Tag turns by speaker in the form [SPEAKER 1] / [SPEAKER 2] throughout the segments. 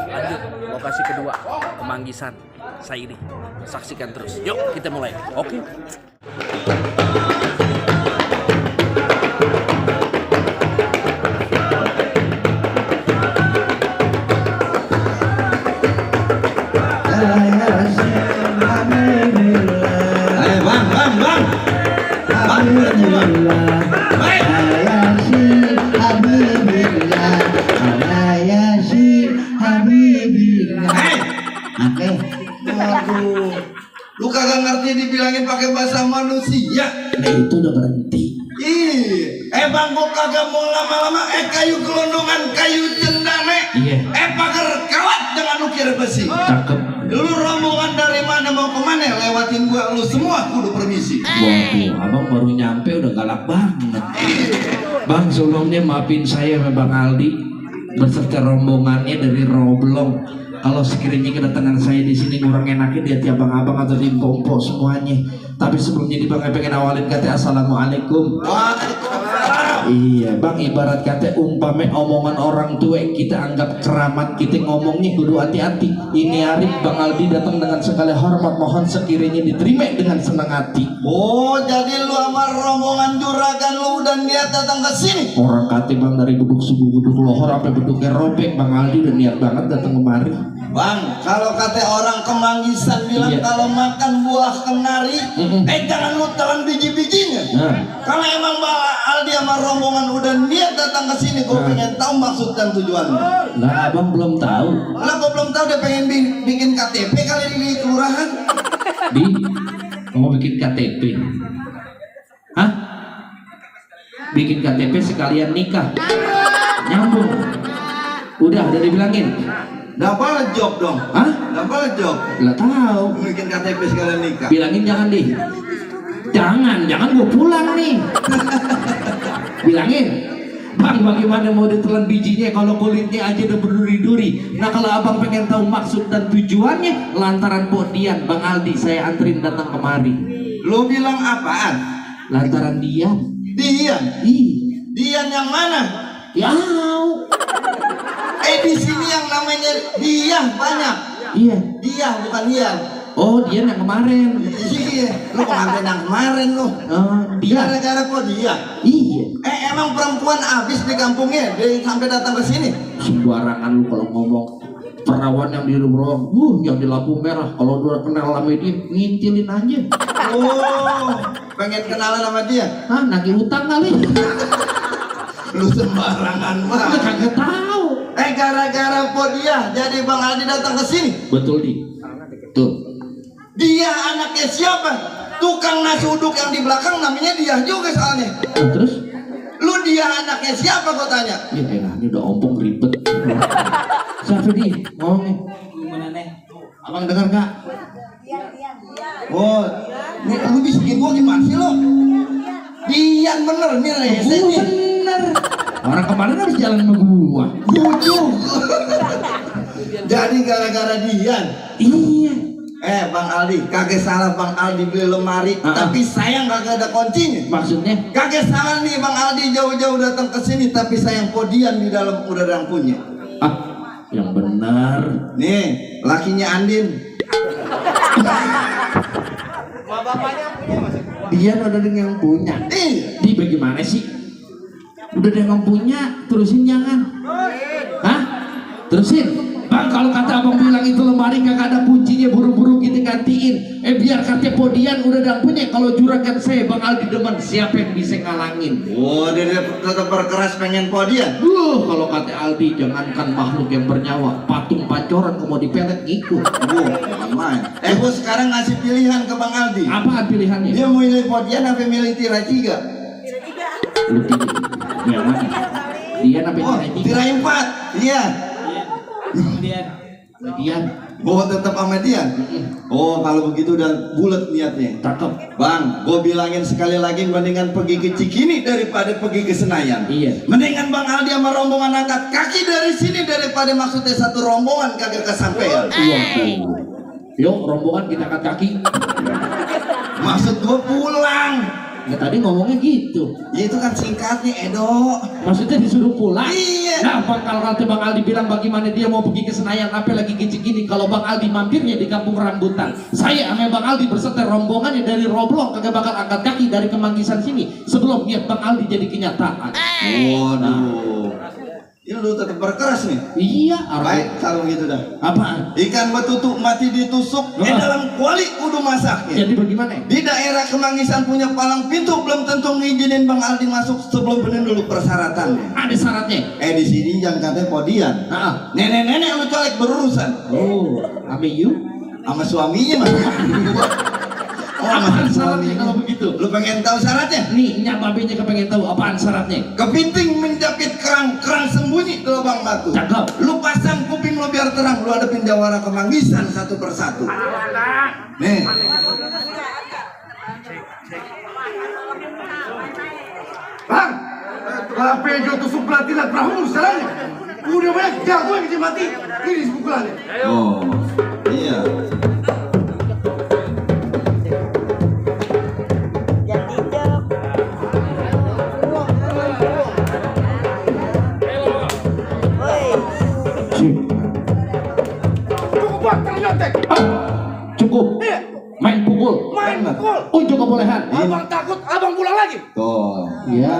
[SPEAKER 1] lanjut lokasi kedua, Kemanggisan, Saidi. Saksikan terus. Yuk kita mulai. Oke.
[SPEAKER 2] Waduh, lu kagak ngerti dibilangin pakai bahasa manusia.
[SPEAKER 3] Nah itu udah berhenti.
[SPEAKER 2] Bang gua kagak mau lama-lama. Kayu gelondongan, kayu cendane.
[SPEAKER 3] Iya.
[SPEAKER 2] Pagar kawat dengan ukir besi.
[SPEAKER 3] Cakep.
[SPEAKER 2] Lu rombongan dari mana mau kemana? Lewatin gua, lu semua kudu permisi.
[SPEAKER 3] Waduh, abang baru nyampe udah galak banget. Bang, sebelumnya maafin saya sama Bang Aldi beserta rombongannya dari Roblong. Kalau sekiranya kedatangan saya di sini kurang enaknya di hati abang-abang atau di Pompo semuanya. Tapi sebelumnya di Bang pengen awalin kata assalamualaikum.
[SPEAKER 2] Waalaikumsalam.
[SPEAKER 3] Iya Bang, ibarat kata umpame omongan orang tua kita anggap keramat, kita ngomongnya kudu hati-hati. Ini hari Bang Aldi datang dengan segala hormat, mohon sekiranya diterima dengan senang hati.
[SPEAKER 2] Oh, jadi lu sama rombongan juragan lu udah niat datang ke sini?
[SPEAKER 3] Orang kate Bang dari beduk subuh, beduk lohor sampai beduknya robek, Bang Aldi udah niat banget datang kemari.
[SPEAKER 2] Bang, kalau kata orang Kemanggisan bilang
[SPEAKER 3] Iya.
[SPEAKER 2] kalau makan buah kenari, jangan lu telan biji-bijinya.
[SPEAKER 3] Nah.
[SPEAKER 2] Kalau emang Bang Aldi sama rombongan udah niat datang ke sini, gue pengen tahu maksud dan tujuannya.
[SPEAKER 3] Lah abang belum tahu.
[SPEAKER 2] Lah gue belum tahu dia pengen bikin KTP kali di kelurahan.
[SPEAKER 3] Di mau bikin KTP. Hah? Bikin KTP sekalian nikah. Nyambung. Udah dibilangin.
[SPEAKER 2] Dapat job dong.
[SPEAKER 3] Hah?
[SPEAKER 2] Dapat job.
[SPEAKER 3] Lah tahu.
[SPEAKER 2] Bikin KTP sekalian nikah.
[SPEAKER 3] Bilangin jangan di. Jangan gua pulang nih. Bilangin. Bang, bagaimana mau ditelan bijinya kalau kulitnya aja udah berduri-duri. Nah kalau abang pengen tahu maksud dan tujuannya, lantaran podian Bang Aldi saya anterin datang kemari.
[SPEAKER 2] Lu bilang apaan?
[SPEAKER 3] Lantaran dia.
[SPEAKER 2] Dian.
[SPEAKER 3] Ih,
[SPEAKER 2] Dian yang mana?
[SPEAKER 3] ya.
[SPEAKER 2] Di sini yang namanya Dian banyak.
[SPEAKER 3] Iya.
[SPEAKER 2] Dia bukan Dian.
[SPEAKER 3] Oh, dia yang kemarin.
[SPEAKER 2] Iya, lu pengantin yang kemarin lu.
[SPEAKER 3] Oh, dia.
[SPEAKER 2] Gara-gara kok dia?
[SPEAKER 3] Iya.
[SPEAKER 2] Emang perempuan abis di kampungnya, dia sampai datang ke sini.
[SPEAKER 3] Sembarangan lu kalau ngomong. Perawan yang di Rubrong, yang di lampu merah. Kalau udah kenal sama dia, ngintilin aja.
[SPEAKER 2] Oh, pengen kenalan sama dia?
[SPEAKER 3] Hah, nagih utang kali.
[SPEAKER 2] Lu sembarangan banget.
[SPEAKER 3] Kagak tahu.
[SPEAKER 2] Gara-gara kok dia, jadi Bang Aldi datang ke sini.
[SPEAKER 3] Betul di. Tuh.
[SPEAKER 2] Dia anaknya siapa? Tukang nasi uduk yang di belakang namanya dia juga soalnya.
[SPEAKER 3] Terus?
[SPEAKER 2] Lu dia anaknya siapa kau tanya?
[SPEAKER 3] Ya elah, ini udah ompong ribet. Siapa di? Ngomongnya.
[SPEAKER 4] Gimana nih?
[SPEAKER 3] Abang dengar gak?
[SPEAKER 2] Oh, ini lu bisikin gua gimana sih lo? Dian bener nih rese nih.
[SPEAKER 3] Bener. Orang kemarin habis jalan sama gua.
[SPEAKER 2] Jujur. Jadi gara-gara Dian.
[SPEAKER 3] Iya.
[SPEAKER 2] Bang Aldi, kagak salah Bang Aldi beli lemari, tapi sayang kagak ada kuncinya.
[SPEAKER 3] Maksudnya?
[SPEAKER 2] Kagak salah nih Bang Aldi jauh-jauh datang ke sini, tapi sayang podian di dalam udah ada yang punya.
[SPEAKER 3] Ah, yang benar.
[SPEAKER 2] Nih, lakinya Andin.
[SPEAKER 3] Dia ada yang punya. Di bagaimana sih? Udah ada yang punya, terusin jangan. Hah? Terusin. Bang, kalau kata abang bilang itu lemari gak ada kuncinya, buru-buru kita gantiin. Biar kata podian udah ada yang punya. Kalau juragan saya Bang Aldi demen, siapa yang bisa ngalangin?
[SPEAKER 2] Oh, dia tetap berkeras pengen podian.
[SPEAKER 3] Kalau kata Aldi, jangankan makhluk yang bernyawa, patung pancoran mau dipelet ngikut.
[SPEAKER 2] Aman. Gua sekarang ngasih pilihan ke Bang Aldi.
[SPEAKER 3] Apaan pilihannya?
[SPEAKER 2] Dia mau milih podian apa milih tirai 3?
[SPEAKER 3] Lu pilih. Yang mana? Dia apa
[SPEAKER 2] Oh,
[SPEAKER 3] tirai 3?
[SPEAKER 2] tirai 4. Iya.
[SPEAKER 4] Kemudian
[SPEAKER 3] Dian.
[SPEAKER 2] Oh, tetap sama Dian. Oh, kalau begitu udah bulat niatnya.
[SPEAKER 3] Cakep.
[SPEAKER 2] Bang, gue bilangin sekali lagi, mendingan pergi ke Cikini daripada pergi ke Senayan.
[SPEAKER 3] Iya.
[SPEAKER 2] Mendingan Bang Aldi sama rombongan angkat kaki dari sini daripada maksudnya satu rombongan kagak kesampaian.
[SPEAKER 3] Yuk rombongan kita angkat kaki.
[SPEAKER 2] Maksud gue pulang.
[SPEAKER 3] Ya tadi ngomongnya gitu.
[SPEAKER 2] Ya itu kan singkatnya Edo.
[SPEAKER 3] Maksudnya disuruh pulang?
[SPEAKER 2] Iya.
[SPEAKER 3] Nah, kalau Bang Aldi bilang bagaimana dia mau pergi ke Senayan, apa lagi gini gini. Kalau Bang Aldi mampirnya di Kampung Rambutan, saya sama Bang Aldi berserta rombongannya dari Roblong kagak bakal angkat kaki dari Kemanggisan sini sebelum niat Bang Aldi jadi kenyataan.
[SPEAKER 2] Waduh. Ini lu tetap berkeras nih.
[SPEAKER 3] Iya,
[SPEAKER 2] Baik kalau gitu dah.
[SPEAKER 3] Apaan?
[SPEAKER 2] Ikan betutuk mati ditusuk, dalam kuali kudu masaknya.
[SPEAKER 3] Jadi bagaimana?
[SPEAKER 2] Di daerah Kemanggisan punya palang pintu, belum tentu ngizinin Bang Aldi masuk sebelum bener dulu persyaratannya.
[SPEAKER 3] Ada syaratnya.
[SPEAKER 2] Di sini yang katanya podian.
[SPEAKER 3] Nah,
[SPEAKER 2] Nenek-nenek lu colek berurusan.
[SPEAKER 3] oh, ame you?
[SPEAKER 2] Sama suaminya mas.
[SPEAKER 3] Apaan syaratnya kalau begitu?
[SPEAKER 2] Lu pengen tahu syaratnya?
[SPEAKER 3] Nih, nyak babenya kepengen tahu apaan syaratnya?
[SPEAKER 2] Kepiting menjepit kerang sembunyi di lubang batu.
[SPEAKER 3] Cakep.
[SPEAKER 2] Lu pasang kuping lu biar terang, lu hadapin jawara Kemanggisan satu persatu. Nih. Bang, kenapa jo tusuk pelatihan perahu salahnya? Udah banyak jago yang mati. Ini sepukulannya. Oh, iya.
[SPEAKER 3] Cukup. Main pukul.
[SPEAKER 5] Main pukul.
[SPEAKER 3] Unjuk kebolehan.
[SPEAKER 5] Abang takut, abang pulang lagi.
[SPEAKER 2] Tuh.
[SPEAKER 3] Ya,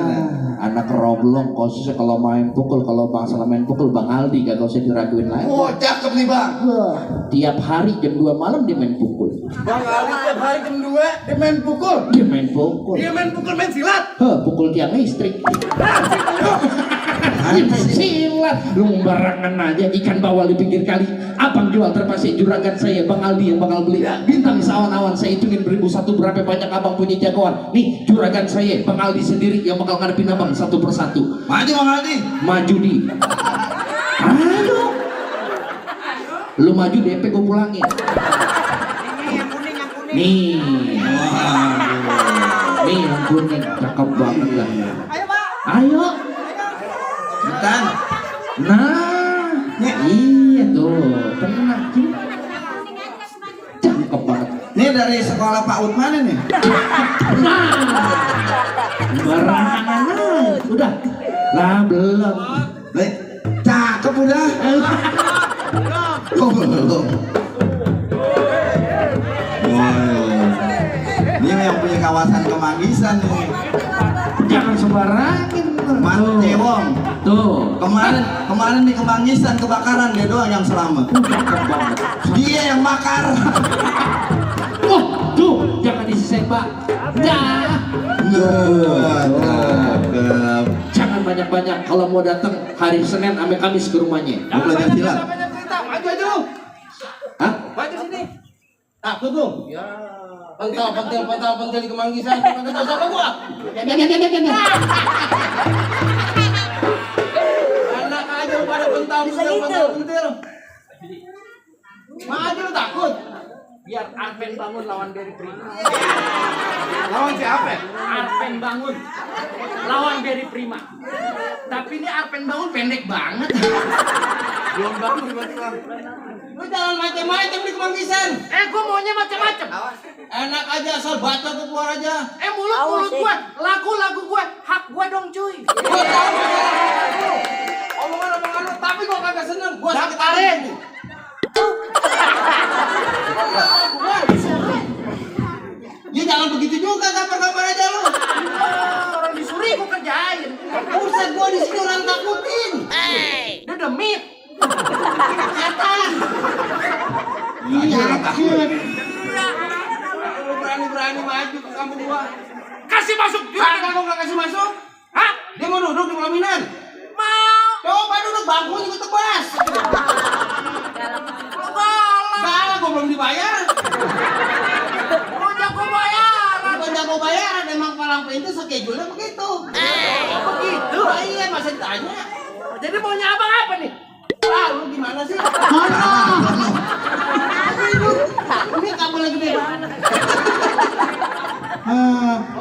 [SPEAKER 3] anak Roblong khususnya kalau main pukul, kalau masalah main pukul Bang Aldi gak usah diraguin lagi.
[SPEAKER 2] Oh, cakep nih bang.
[SPEAKER 3] Wah, tiap hari jam 2 malam dia main pukul.
[SPEAKER 5] Bang Ali tiap hari jam 2 dia main pukul.
[SPEAKER 3] Dia main pukul.
[SPEAKER 5] Dia main pukul, main silat.
[SPEAKER 3] Pukul tiang listrik. Silat, lu barangan aja ikan bawal di pinggir kali. Abang jual terpasih juragan saya Bang Aldi yang bakal beli. Bintang seawan-awan saya hitungin beribu satu berapa banyak abang punya jagoan. Nih juragan saya Bang Aldi sendiri yang bakal ngadepin abang satu persatu.
[SPEAKER 2] Maju Bang Aldi.
[SPEAKER 3] Maju di. Ayo. Lu maju DP gue pulangin. Nih. Nih yang kuning cakep banget lah. Ayo.
[SPEAKER 2] Bukan.
[SPEAKER 3] Nah, iya tuh, tenang sih. Cakep banget.
[SPEAKER 2] Ini dari sekolah Pak Ud mana nih?
[SPEAKER 3] Nah, barangan udah. Lah belum.
[SPEAKER 2] Cakep udah. Oh belum. Wow. Ini yang punya kawasan Kemanggisan nih.
[SPEAKER 3] Jangan sembarangin.
[SPEAKER 2] Mantap Cewong.
[SPEAKER 3] Tuh,
[SPEAKER 2] Kemarin di Kemanggisan kebakaran dia doang yang selamat.
[SPEAKER 3] cakep banget.
[SPEAKER 2] Dia yang bakar.
[SPEAKER 3] Oh, tuh, jangan disisain, Pak. Dah.
[SPEAKER 2] Cakep.
[SPEAKER 3] Jangan banyak-banyak kalau mau datang hari Senin sampai Kamis ke rumahnya.
[SPEAKER 2] Mau belajar silat.
[SPEAKER 5] Maju aja lu.
[SPEAKER 3] Hah?
[SPEAKER 5] Maju sini.
[SPEAKER 3] Takut lu?
[SPEAKER 5] Ya. Pentil di Kemanggisan. Pentil sama gua. Anak aja lu pada pentil. Maju lu takut.
[SPEAKER 1] Biar Arpen bangun lawan Gary Prima.
[SPEAKER 5] Lawan siapa?
[SPEAKER 1] Arpen bangun lawan Gary Prima. Tapi ini Arpen bangun pendek banget.
[SPEAKER 5] Belum bangun tiba-tiba. Lu jangan macam-macam di Kemanggisan.
[SPEAKER 1] Gua maunya macam-macam.
[SPEAKER 5] Enak aja asal baca tuh keluar aja.
[SPEAKER 1] Mulut gua, lagu gua, hak gua dong cuy.
[SPEAKER 5] Gua tahu masalah omongan lu, tapi gua kagak seneng. Gua sakit hati. Ya jangan begitu juga, kabar-kabar aja lu.
[SPEAKER 1] Orang disuruh gua kerjain.
[SPEAKER 5] Buset, gua di sini orang takutin.
[SPEAKER 1] Dia demit.
[SPEAKER 5] Setan.
[SPEAKER 2] Iya, takut.
[SPEAKER 5] Lu berani-berani maju ke kampung gua.
[SPEAKER 1] Kasih masuk
[SPEAKER 5] Kagak gua enggak kasih masuk.
[SPEAKER 1] Hah?
[SPEAKER 5] Dia mau duduk di pelaminan.
[SPEAKER 1] Mau.
[SPEAKER 5] Coba duduk, bangkunya gua tebas. Salah, gua belum dibayar.
[SPEAKER 1] Mau jago bayaran.
[SPEAKER 5] Bukan jago bayaran, emang palang pintu schedule-nya begitu.
[SPEAKER 1] Begitu.
[SPEAKER 5] Lah iya, masa ditanya.
[SPEAKER 1] Jadi maunya abang apa nih?
[SPEAKER 5] Ah, lu gimana sih? Ini kabel yang gede.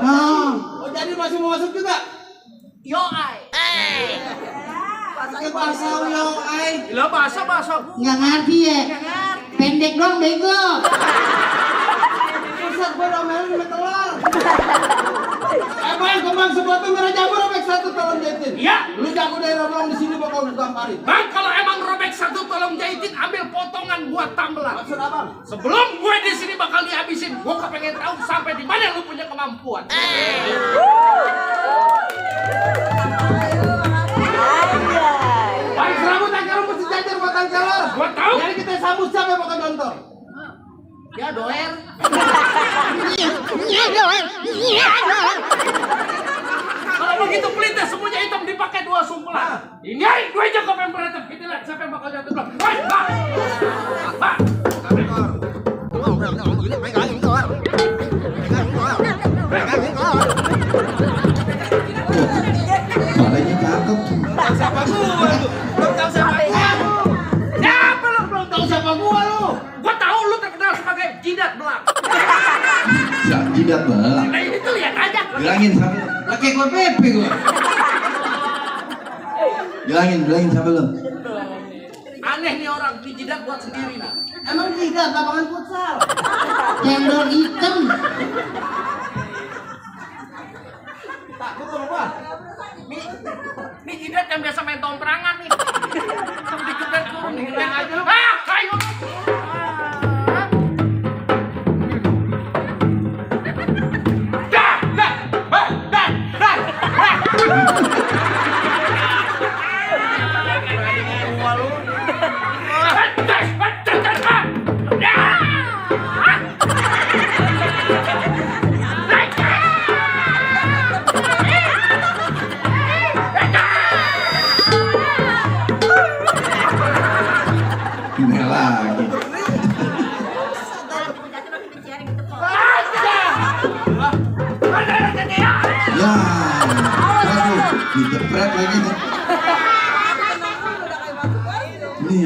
[SPEAKER 5] Oh, jadi masih mau masuk juga?
[SPEAKER 1] Yo ai.
[SPEAKER 5] Pakai bahasa yo ai.
[SPEAKER 1] Lah bahasa gua.
[SPEAKER 3] Nggak ngerti ya? Pendek dong, bego.
[SPEAKER 5] Pusat gua domelin sama telur. Bang, kembang sepatu merah jamur robek satu tolong jahitin.
[SPEAKER 1] Iya.
[SPEAKER 5] Lu jago daerah belum di sini bakal gamparin.
[SPEAKER 1] Bang, kalau emang robek satu tolong jahitin, ambil potongan buat tambelan.
[SPEAKER 5] Maksud abang?
[SPEAKER 1] Sebelum gue di sini bakal dihabisin, gue kepengen tahu sampai di mana lu punya kemampuan.
[SPEAKER 5] Bang, serabut aja lu mesti jajar bakal jalan.
[SPEAKER 1] Gua tahu.
[SPEAKER 5] Jadi kita sambut sampai bakal jontor.
[SPEAKER 1] Ya doer. Kalau begitu pelitnya semuanya hitam dipakai 2 sumpulan. Ini gue jago pemberantam. Kita lihat siapa yang bakal jatuh dulu. Woi, Bang. Bang.
[SPEAKER 3] Badannya cakep.
[SPEAKER 5] Siapa gua lu? Belum tahu siapa gua.
[SPEAKER 1] Siapa lu belum tahu?
[SPEAKER 5] Tahu siapa gua lu?
[SPEAKER 1] Gua tahu lu terkenal sebagai jidat belang.
[SPEAKER 3] Jidat belang.
[SPEAKER 1] Nah ini tuh lihat aja.
[SPEAKER 3] Bilangin sampai lo.
[SPEAKER 5] Laki gua Pepe gua.
[SPEAKER 3] Bilangin sampai lo.
[SPEAKER 1] Aneh nih orang di jidat buat sendiri nah.
[SPEAKER 5] Emang tidak lapangan futsal.
[SPEAKER 3] Cendol hitam.
[SPEAKER 5] Takut sama gua.
[SPEAKER 1] Nih jidat yang biasa main tomperangan nih. Sedikit dan turun nih aja lu. Ah, kayu.
[SPEAKER 3] Ini lagi. Ya. Aduh, dijepret lagi. Nih.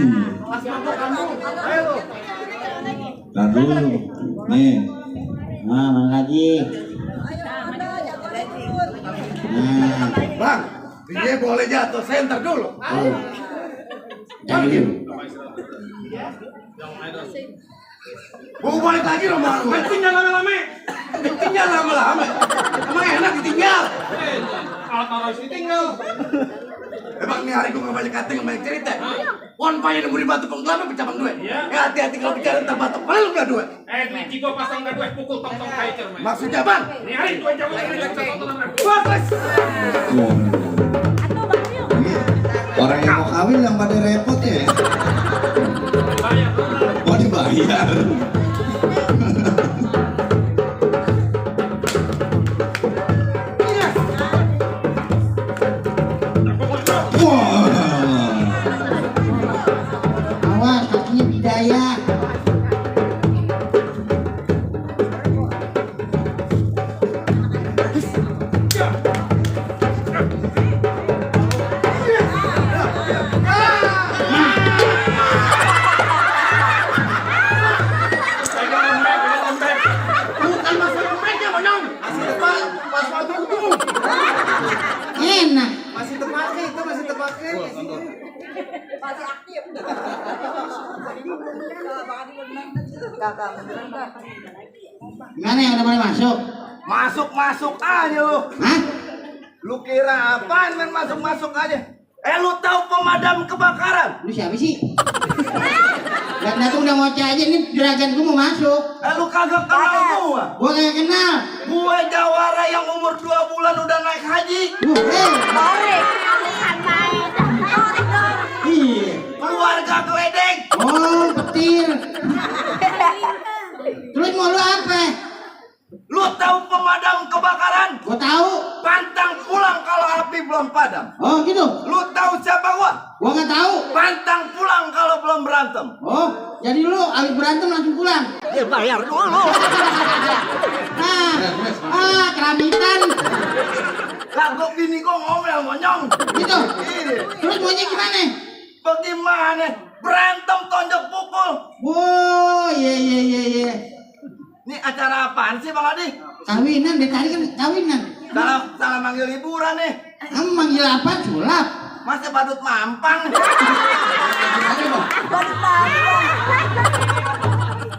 [SPEAKER 3] Tar dulu. Nih. Nah, mana lagi? Nah,
[SPEAKER 2] Bang, dia boleh jatuh center dulu.
[SPEAKER 3] jangan.
[SPEAKER 2] Mau balik lagi rumah gue.
[SPEAKER 5] Tinggal lama-lama.
[SPEAKER 2] Tinggal lama-lama. Emang enak ditinggal.
[SPEAKER 5] Kalau sini tinggal.
[SPEAKER 2] Emang nih hari gue gak banyak kata, gak banyak cerita. Wan payah nemu di batu penggelapnya pecabang dua. Ya hati-hati kalau bicara tentang batu, paling lu belah dua.
[SPEAKER 1] Kunci gua pasang dah gue pukul tong-tong kaicer main.
[SPEAKER 2] Maksudnya bang?
[SPEAKER 1] Nih hari gue jauh dari satu nama.
[SPEAKER 2] Bagus.
[SPEAKER 3] Orang yang mau kawin yang pada repot ya. Oh dibayar.
[SPEAKER 6] Awas kakinya bidaya.
[SPEAKER 2] Bukan masalah mereka, Bang. Masih tepat, pas waktu itu.
[SPEAKER 6] Enak.
[SPEAKER 5] Masih terpakai itu masih terpakai.
[SPEAKER 7] Masih aktif.
[SPEAKER 6] Gimana yang udah mulai masuk?
[SPEAKER 2] Masuk aja lu.
[SPEAKER 6] Hah?
[SPEAKER 2] Lu kira apaan main masuk aja? Lu tahu pemadam kebakaran?
[SPEAKER 6] Lu siapa sih? Gak datang udah ngoceh aja nih juragan gua mau masuk.
[SPEAKER 2] Lu kagak kenal gua?
[SPEAKER 6] Gua kagak kenal.
[SPEAKER 2] Gue jawara yang umur 2 bulan udah naik haji.
[SPEAKER 6] Iya.
[SPEAKER 2] Keluarga geledek.
[SPEAKER 6] Oh, petir. Terus mau lu apa?
[SPEAKER 2] Lu tahu pemadam kebakaran?
[SPEAKER 6] Gua tahu.
[SPEAKER 2] Pantang pulang kalau api belum padam.
[SPEAKER 6] Oh, gitu.
[SPEAKER 2] Lu tahu siapa gua?
[SPEAKER 6] Gua nggak tahu.
[SPEAKER 2] Pantang pulang kalau belum berantem.
[SPEAKER 6] Oh, jadi lu abis berantem langsung pulang.
[SPEAKER 2] Ya bayar dulu.
[SPEAKER 6] Keramitan.
[SPEAKER 2] Kagok bini gua ngomel monyong.
[SPEAKER 6] Gitu.
[SPEAKER 2] Ini.
[SPEAKER 6] Terus maunya gimana?
[SPEAKER 2] Bagaimana? Berantem tonjok pukul.
[SPEAKER 6] Oh, iya.
[SPEAKER 2] Ini acara apaan sih Bang Adi?
[SPEAKER 6] Kawinan, dari tadi kan kawinan.
[SPEAKER 2] Salah manggil liburan nih.
[SPEAKER 6] Kamu manggil apa? Sulap.
[SPEAKER 2] Masih badut mampang.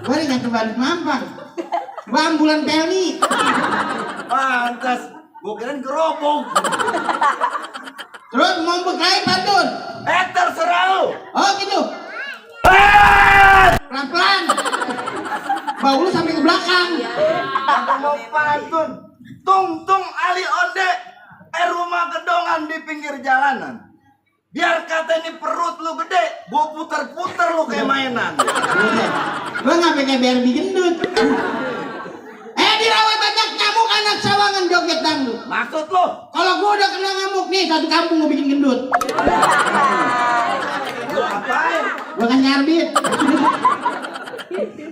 [SPEAKER 6] Gua nih kata balik mampang. Gua ambulan Pelni.
[SPEAKER 2] Pantas Gua kirain gerobok.
[SPEAKER 6] Terus mau berkelahi pantun.
[SPEAKER 2] Terserah lu.
[SPEAKER 6] Oh gitu. Pelan-pelan. Bau lu sampai ke belakang.
[SPEAKER 2] Aku mau pantun. Tung ali onde. Rumah gedongan di pinggir jalanan. Biar kata ini perut lu gede, gua puter-puter lu kayak mainan.
[SPEAKER 6] Gua nggak pengen biar gendut. Dirawat banyak nyamuk anak sawangan joget dangdut.
[SPEAKER 2] Maksud lu?
[SPEAKER 6] Kalau gua udah kena ngamuk nih satu kampung gua bikin gendut.
[SPEAKER 2] Lu ngapain?
[SPEAKER 6] Gua kan nyarbit.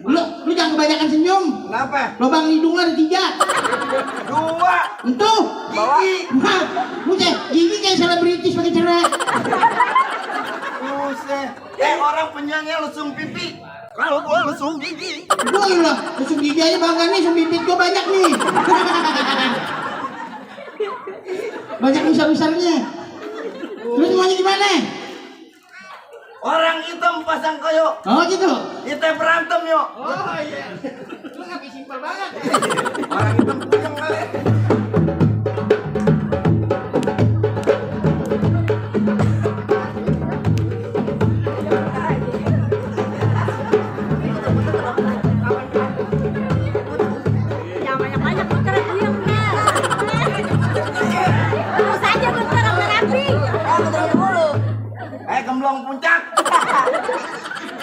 [SPEAKER 6] Lu jangan kebanyakan senyum.
[SPEAKER 2] Kenapa?
[SPEAKER 6] Lubang hidung lu ada 3.
[SPEAKER 2] 2.
[SPEAKER 6] Entuh.
[SPEAKER 2] Gigi.
[SPEAKER 6] Hah, buset, gigi kayak selebritis pakai cerai.
[SPEAKER 2] Buset. Orang penyanyi lesung pipi. Kalau gua lesung gigi.
[SPEAKER 6] Gua lah, lesung gigi aja bangga nih, lesung bibit gua banyak nih. Banyak besar-besarnya. Terus maunya gimana?
[SPEAKER 2] Orang hitam pasang koyo.
[SPEAKER 6] Oh gitu.
[SPEAKER 2] Kita berantem yuk.
[SPEAKER 6] Oh iya. Lu ngapain simpel banget.
[SPEAKER 2] Orang hitam puyeng kali.
[SPEAKER 7] Yang banyak-banyak bentar puyeng benar. Terus aja bentar sama rapi. Bentar dulu.
[SPEAKER 2] Gemblong puncak.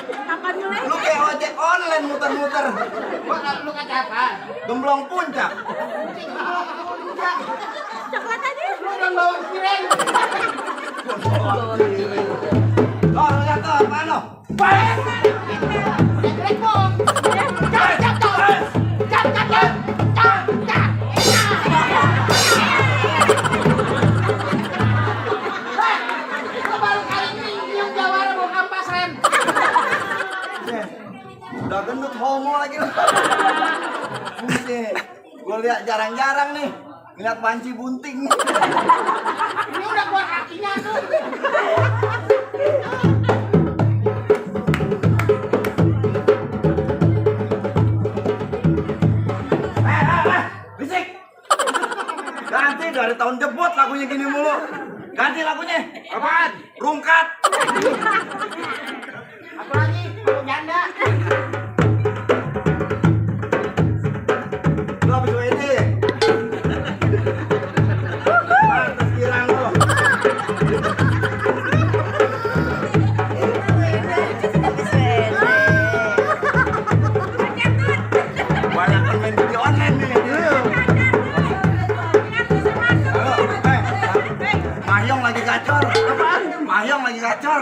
[SPEAKER 7] Kapan mulai?
[SPEAKER 2] Lu kayak ojek online muter-muter.
[SPEAKER 6] Lu kata apa?
[SPEAKER 2] Gemblong puncak.
[SPEAKER 7] Coklat aja.
[SPEAKER 6] Lu udah bawa piring.
[SPEAKER 2] Oh, lu lihat tuh apaan lo? Udah gendut homo lagi lu. Buset. Gua lihat jarang-jarang nih. Lihat panci bunting.
[SPEAKER 6] Ini udah keluar kakinya tuh.
[SPEAKER 2] Bisik. Ganti dari tahun jebot lagunya gini mulu. Ganti lagunya. Apaan? Rungkat.
[SPEAKER 6] Apalagi kalau janda.
[SPEAKER 2] Lu habis WD. Pantes girang lu. Banyak main video online nih. Halo, Mahyong lagi gacor. Apaan? Mahyong lagi gacor.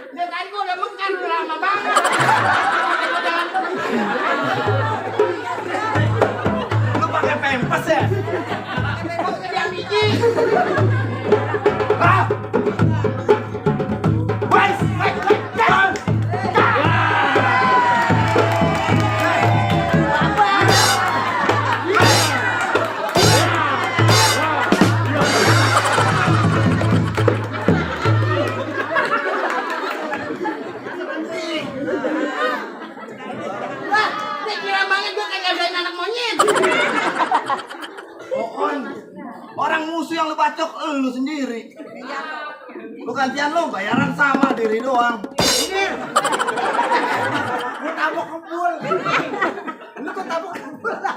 [SPEAKER 6] Dari tadi gua udah makan udah lama banget.
[SPEAKER 2] Lu pakai pempes ya?
[SPEAKER 6] Gua kerja biji.
[SPEAKER 2] Ah! Wes!
[SPEAKER 6] Wah, dia kira banget gua kayak gadoin anak monyet.
[SPEAKER 2] Orang musuh yang lu bacok lu sendiri. Lu gantian lu bayaran sama diri doang.
[SPEAKER 6] Lu tabok kebul. Lu kok tabok kebul lah.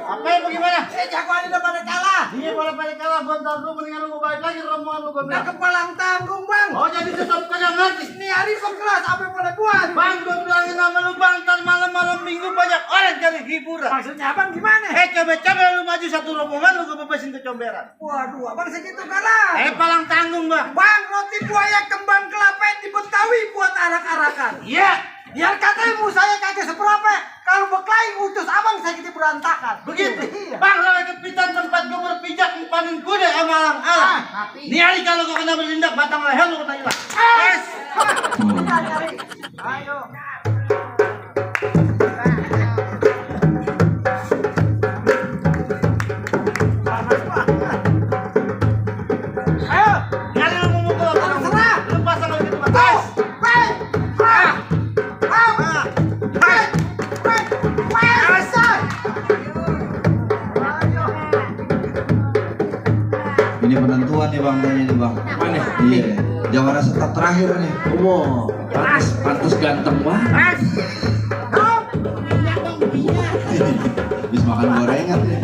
[SPEAKER 6] Apa yang bagaimana?
[SPEAKER 2] Jagoan udah pada kalah.
[SPEAKER 6] Iya boleh balik kalah, bentar dulu mendingan lu balik lagi rombongan lu gua bilang.
[SPEAKER 2] Kepalang tanggung bang.
[SPEAKER 6] Oh jadi tetap kagak ngerti.
[SPEAKER 2] Ini hari kelas apa yang pada buat?
[SPEAKER 6] Bang, gua bilangin sama lu bang, ntar malam-malam minggu banyak orang cari hiburan.
[SPEAKER 2] Maksudnya abang gimana?
[SPEAKER 6] Coba-coba lu maju satu rombongan lu gua bebasin ke comberan.
[SPEAKER 2] Waduh, abang segitu kalah.
[SPEAKER 6] Palang tanggung bang.
[SPEAKER 2] Bang, roti buaya kembang kelapa di Betawi buat arak-arakan.
[SPEAKER 6] Iya.
[SPEAKER 2] Biar katanya saya kagak seberapa. Kalau berkelahi utus abang saya gitu berantakan.
[SPEAKER 6] Begitu.
[SPEAKER 2] Iya.
[SPEAKER 6] Bang, lo kepitan tempat gua berpijak panen kuda sama alang-alang. Nih hari kalau gua kena bertindak batang leher lu kena hilang.
[SPEAKER 2] Ayo. ini penentuan nih bang, ini nih bang.
[SPEAKER 3] Mana?
[SPEAKER 2] Iya, jawara setap terakhir nih.
[SPEAKER 3] Wow, pantas ganteng banget.
[SPEAKER 2] Habis makan gorengan nih.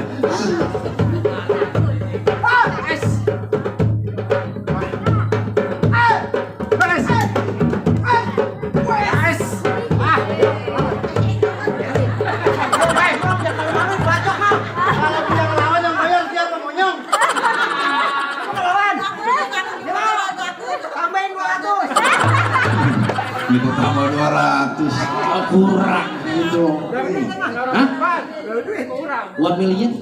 [SPEAKER 6] Kalau bilang lawan yang bayar siapa monyong?
[SPEAKER 7] Tambahin 200.
[SPEAKER 2] Minta tambah 200.
[SPEAKER 3] Oh, kurang gitu. Hah? One million?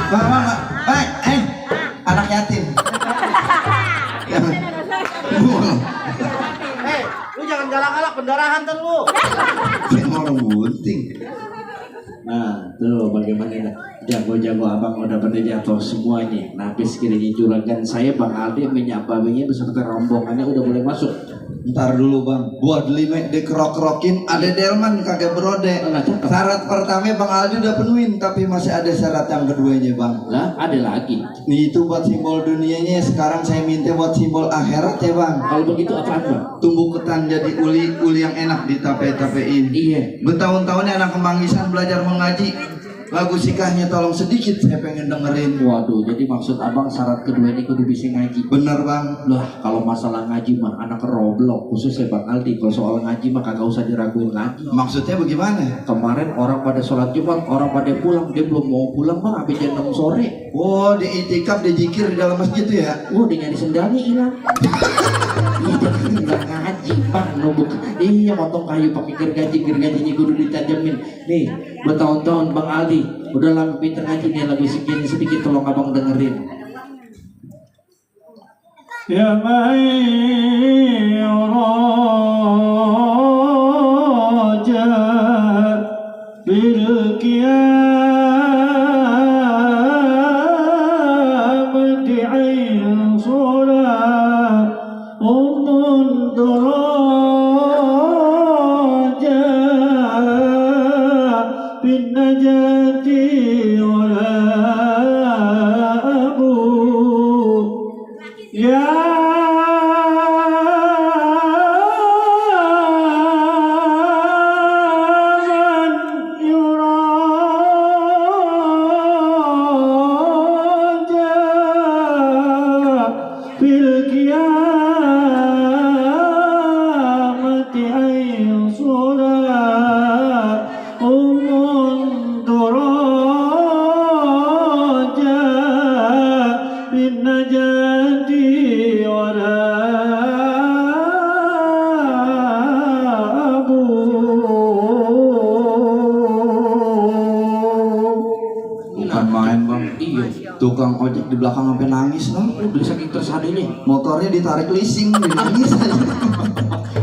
[SPEAKER 2] Bang, anak yatim.
[SPEAKER 6] Lu jangan galak-galak pendarahan ntar lu.
[SPEAKER 2] Saya mau orang bunting.
[SPEAKER 3] Nah, tuh bagaimana nih? Jago-jago abang udah pada jatuh semuanya. Napis kirinya juragan saya Bang Aldi menyababinya beserta rombongannya udah boleh masuk.
[SPEAKER 2] Ntar dulu bang, buat lima dikerok-kerokin ada delman kagak berode.
[SPEAKER 3] Nah, cakep.
[SPEAKER 2] Syarat pertama Bang Aldi udah penuhin, tapi masih ada syarat yang keduanya bang.
[SPEAKER 3] Lah, ada lagi.
[SPEAKER 2] Nih itu buat simbol dunianya, sekarang saya minta buat simbol akhirat ya bang.
[SPEAKER 3] Kalau begitu apaan Bang?
[SPEAKER 2] Tumbuh ketan jadi uli yang enak ditape-tapein.
[SPEAKER 3] Iya.
[SPEAKER 2] Bertahun-tahun anak kemanggisan belajar mengaji. Lagu sikahnya tolong sedikit, saya pengen dengerin.
[SPEAKER 3] Waduh, jadi maksud abang syarat kedua ini kudu bisa ngaji.
[SPEAKER 2] Bener bang.
[SPEAKER 3] Lah, kalau masalah ngaji mah anak roblok khususnya Bang Aldi. Kalau soal ngaji mah kagak usah diraguin lagi.
[SPEAKER 2] Maksudnya bagaimana?
[SPEAKER 3] Kemarin orang pada sholat Jumat, orang pada pulang, dia belum mau pulang bang, habis jam 6 sore.
[SPEAKER 2] Oh, di itikaf, di zikir di dalam masjid tuh ya?
[SPEAKER 3] Wah, dia nyari sendalnya hilang. Iya, jadi nggak ngaji bang, nubuk. Iya, motong kayu pakai gergajinya kudu ditajamin. Nih, bertahun-tahun Bang Aldi, udah lama pinter ngaji nih lagu segini sedikit tolong abang dengerin.
[SPEAKER 1] Ya Raja bil qiyamati ayn surat umun daraja bin najati wala abu ya
[SPEAKER 2] Bukan main bang.
[SPEAKER 3] Iya.
[SPEAKER 2] Tukang ojek di belakang sampai nangis loh.
[SPEAKER 3] Udah saking tersadenya.
[SPEAKER 2] Motornya ditarik leasing, dia nangis aja.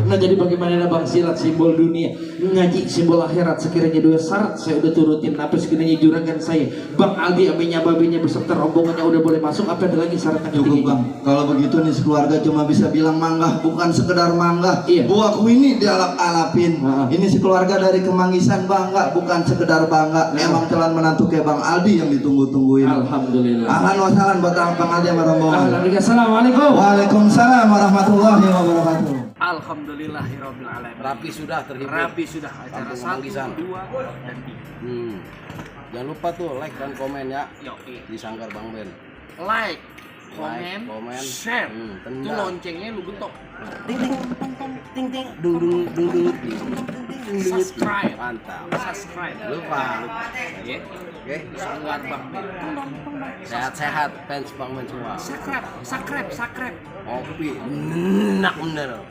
[SPEAKER 3] Nah, jadi bagaimana bang silat simbol dunia, ngaji simbol akhirat, sekiranya dua syarat saya udah turutin, apa sekiranya juragan saya Bang Aldi aminya babinya beserta rombongannya udah boleh masuk, apa ada lagi syarat yang
[SPEAKER 2] Cukup
[SPEAKER 3] ketiga?
[SPEAKER 2] bang. Kalau begitu nih sekeluarga cuma bisa bilang manggah, bukan sekedar manggah.
[SPEAKER 3] Iya.
[SPEAKER 2] Buahku ini dialap-alapin. Ini sekeluarga dari Kemanggisan bangga, bukan sekedar bangga. Emang calon menantu kayak Bang Aldi yang ditunggu-tungguin.
[SPEAKER 3] Alhamdulillah.
[SPEAKER 2] Ahlan wa sahlan buat Bang Aldi sama rombongan.
[SPEAKER 3] Alhamdulillah. Assalamualaikum.
[SPEAKER 2] Waalaikumsalam warahmatullahi wabarakatuh.
[SPEAKER 1] Alhamdulillahirabbil alamin.
[SPEAKER 5] Rapi sudah terhibur.
[SPEAKER 1] Rapi sudah acara
[SPEAKER 5] Kampung
[SPEAKER 1] 1,
[SPEAKER 5] Manggisan.
[SPEAKER 1] 2 dan 3.
[SPEAKER 5] Jangan lupa tuh like dan komen ya
[SPEAKER 1] Yoi.
[SPEAKER 5] di Sanggar Bang Ben.
[SPEAKER 1] Like, komen, share.
[SPEAKER 5] Tendang.
[SPEAKER 1] Itu loncengnya lu getok.
[SPEAKER 5] Ting ting ting ting dung dung dung dung dung.
[SPEAKER 1] Subscribe.
[SPEAKER 5] Mantap.
[SPEAKER 1] Subscribe.
[SPEAKER 5] Lupa.
[SPEAKER 1] Ya.
[SPEAKER 5] Oke.
[SPEAKER 1] Sanggar Bang Ben.
[SPEAKER 5] Sehat-sehat fans Bang Ben semua.
[SPEAKER 1] Subscribe.
[SPEAKER 5] Kopi enak bener.